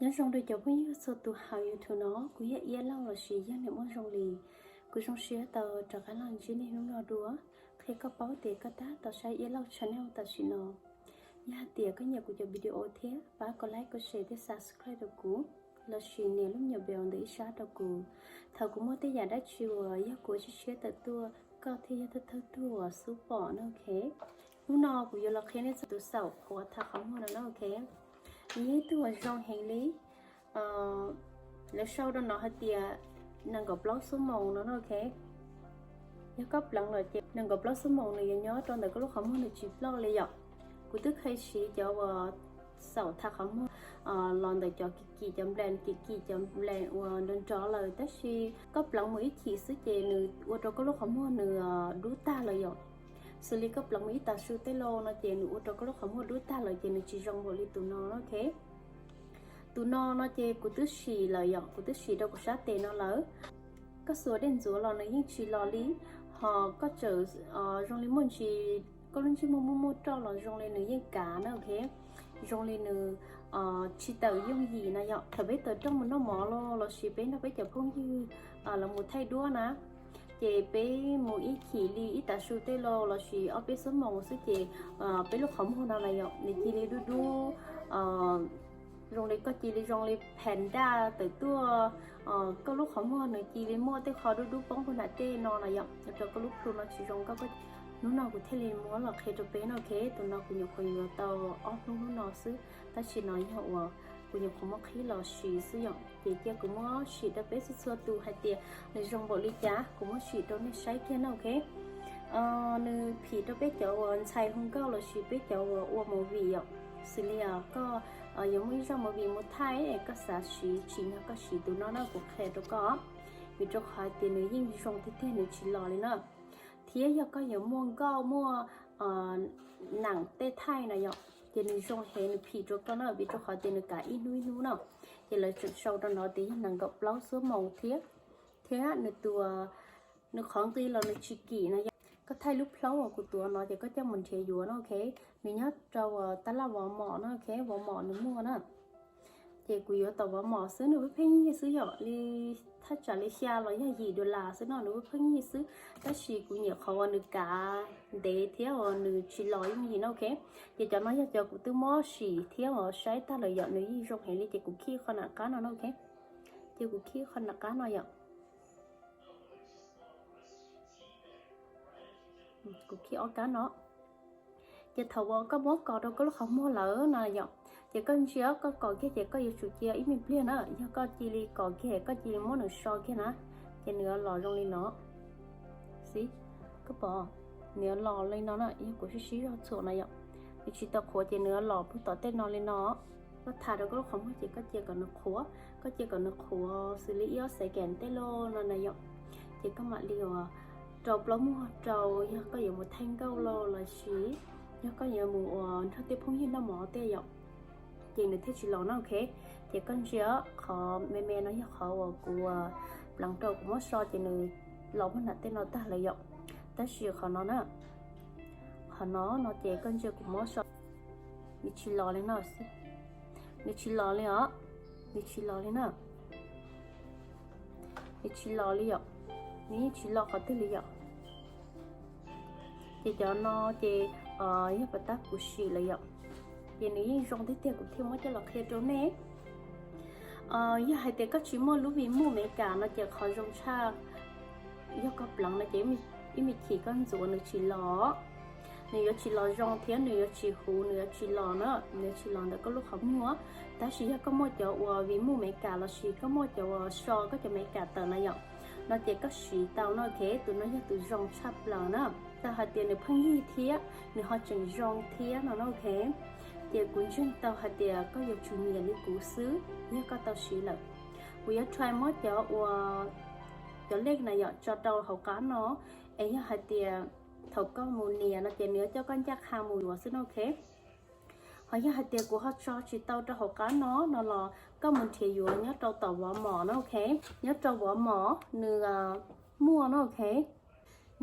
Nyob zoo rau cov phooj ywg txhua tus hauv YouTube no, kuv yog Iab Lauj lossis yog niam muaj zoo li. Kuv zoo siab tau rov qab los ntsib nej hnub no dua. Qhia koj paub tias koj tab tom saib Iab Lauj channel tam sim no. Yog hais tias koj nyiam kuv cov video thiab, pab koj like, koj share thiab subscribe rau kuv, lossis nias lub nyuam bell ntawm ib sab rau kuv. Thaum kuv muaj tej yam dab tsi uas yog kuv tshiab tshiab tawm tuaj, koj thiaj yog thawj thawj tug uas xub pom na, ok. Hnub no kuv yuav los qhia nej txog tus xaum qhuav thav qhov muag no na, ok. Nws yog ib tug uas zoo heev li. Lawv sau rau no hais tias nees nkaum plaub xuab moos no na, ok. Yog koj pleev lawm ces nees nkaum plaub xuab moos nws yuav nyob rau ntawm koj lub qhov muag, nws tsis ploj li yom. Kuv twb kheev siv cov uas xaum thav qhov muag los ntawm cov kim kim cov nplees, kim kim cov nplees uas nrov nrov lawm, tab sis koj pleev mus ib chim xwb ces nws ua rau koj lub qhov muag nws dub tag lawm yom. Xws li koj pleev mus ib tav su tej lauj no ces nws ua rau koj lub qhov muag dub tag lawm ces nws tsis zoo npaum li tus no, ok. Tus no no ces kuv twb sim lawm yom, kuv twb sim rau kuv sab tes no lawm. Koj xuas dej ntxuav los nws yeej tsis los li, ho koj txawm zoo li muaj ntsis, koj lub ntsej muag muaj muaj roj los zoo li nws yeej kav na, ok. Zoo li nws tsis tawm yooj yim na yom. Thaum peb tawm rooj mus noj mov los lossis peb nrog peb cov phooj ywg los mus thaij duab na, ces peb mus ib chim li ib tav su tej lauj lossis ob peb xuab moos xwb ces peb lub qhov muag no na yom, nws cia li dub dub, zoo li koj cia li zoo li phees daj tawm tuaj. Koj lub qhov muag nws cia li muaj tej qho dub dub poob puag nram tej no na yom, ua rau koj lub plhu no tsis zoo nkauj. Hnub no kuv thiaj li muab los qhia rau peb no, ok. Tus no kuv nyuam qhuav yuav tau ob hnub hnub no xwb, tab sis no yog uas kuv nyuam qhuav muab qhib los siv xwb yom, ces cia kuv muab sim rau peb txhua txhua tus hais tias nws zoo npaum li cas, kuv muab sim rau nej saib kiag na, ok. Nws phim rau peb cov uas ntxhais hu nkauj lossis peb cov uas ua movie yom. Xws li koj yuav muaj ib zaj movie mus thaij, koj xav siv tsim nyog koj siv tus no na, kuv qhia rau koj. Vim rau qhov hais tias nws yeej zoo tiag tiag, nws tsis los li na. Thiab yog koj yuav muaj nkauj muaj nam tej thaij na yom, ces nws zoo heev, nws phim rau koj na, vim rau qhov tias nws kav ib hnub ib hnub na. Ces lawv tseem sau rau no tias yog nees nkaum plaub xuab moos thiab. Thiab nws tus, nws qhov nqi los nws tsis kim na yom. Koj thaij lub plaub uas kuv tuav no ces koj coj mus nrhiav yuav na, ok. Nws nyob rau tab laj Walmart na, ok, Walmart nws muaj na. Ces kuv yuav tom Walmart xwb, nws pheej pheej yig xwb yom, li thaj tsam li xya los yog yim dollar xwb no, nws pheej pheej yig xwb. Tab sis kuv nyiam qhov uas nws kav ntev thiab uas nws tsis los yooj yim na, ok. Ces cov no yog cov kuv twb muab sim thiab uas saib tag lawm yom, nws yeej zoo heev li, ces kuv khij qhov nram qab no na, ok. Ces kuv khij qhov nram qab no yom. Kuv khij ob kab no. Ces thaum uas koj muab kos rau koj lub qhov muag lawm no yom, ces koj ntsia koj kos kiag ces koj yuav tsum cia ib me pliag na. Yog koj cia li kos kiag, koj cia li muab nws so kiag na, ces nws yuav los zoo li no. Xib, koj pom, nws yuav los li no na, yog kuv sib sib zog txhuam na yom. Nws tsis tau qhuav ces nws yuav los puag tom tej no li no. Koj thav rau koj lub qhov muag ces koj cia kom nws qhuav, koj cia kom nws qhuav xws li ib ob second tej lauj no na yom. Ces koj mam li uas rau plaub muag rau, yog koj yuav mus thaij nkauj los lossis yog koj yuav mus uas nrog tej phooj ywg noj mov tej yom, ces nws thiaj tsis los na, ok. Ces koj ntsia qhov me me no yog qhov uas kuv pleev rau kuv muab so ces nws los puag nram tej no tag lawm yom. Tab sis qhov no na, qhov no no ces koj ntsia kuv muab so, nws tsis los li no. Nws tsis los li os, nws tsis los li na. Nws tsis los li yom, nws yeej tsis los qhov twg li yom. Ces cov no ces yog pas tab kuv sim lawm yom, ces nws yeej zoo tiag tiag, kuv thiaj muab coj los qhia rau nej. Yog hais tias koj tsis muaj lub Vimove Makeup no ces qhov zoo tshaj yog koj pleev no ces ib me chim koj ntxuav nws tsis los, nws yuav tsis los zoo thiab nws yuav tsis huv, nws yuav tsis los na, nws yuav tsis los ntawm koj lub qhov muag. Tab sis yog koj muaj cov uas Vimove Makeup lossis koj muaj cov uas so koj cov makeup tawm na yom, no ces koj siv tau no, ok. Tus no yog tus zoo tshaj plaws na, tau hais tias nws pheej yig thiab nws ho tseem zoo thiab no na, ok. Ces kuv ntseeg tau hais tias koj yuav tsum nyiam li kuv xwb yog koj tau siv lawm. Kuv yuav try muab cov uas cov lej na yom tso rau hauv qab no, es yog hais tias thaum koj mus nias no ces nws yuav coj koj ncaj qha mus yuav xwb na, ok. Ho yog hais tias kuv ho tso tsis tau rau hauv qab no no los koj mus nrhiav yuav nyob rau tom Walmart no, ok. Nyob rau Walmart nws muaj no, ok.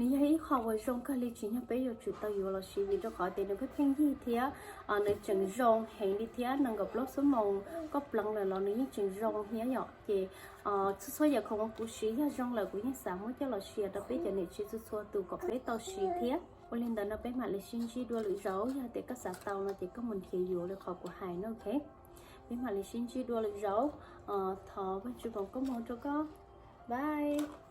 Nws yog ib qho uas zoo kawg li, tsis yog peb yuav tsum tau yuav los siv vim rau qhov tias nws pheej pheej yig thiab nws tseem zoo heev li thiab nees nkaum plaub xuab moos koj pleev lawm los nws yeej tseem zoo thiab yom. Ces txhua txhua yam khoom uas kuv siv yog zoo lawm kuv yeej xav muab coj los share rau peb cov niam tsev txhua txhua tus kom peb tau siv thiab. Ua li ntawd no peb mam li sib ntsib dua lwm zaus, yog tias koj xav tau no ces koj mus nrhiav yuav li qhov kuv hais no, ok. Peb mam li sib ntsib dua lwm zaus. Thov Vajtswv foom koob hmoov rau koj. Bye.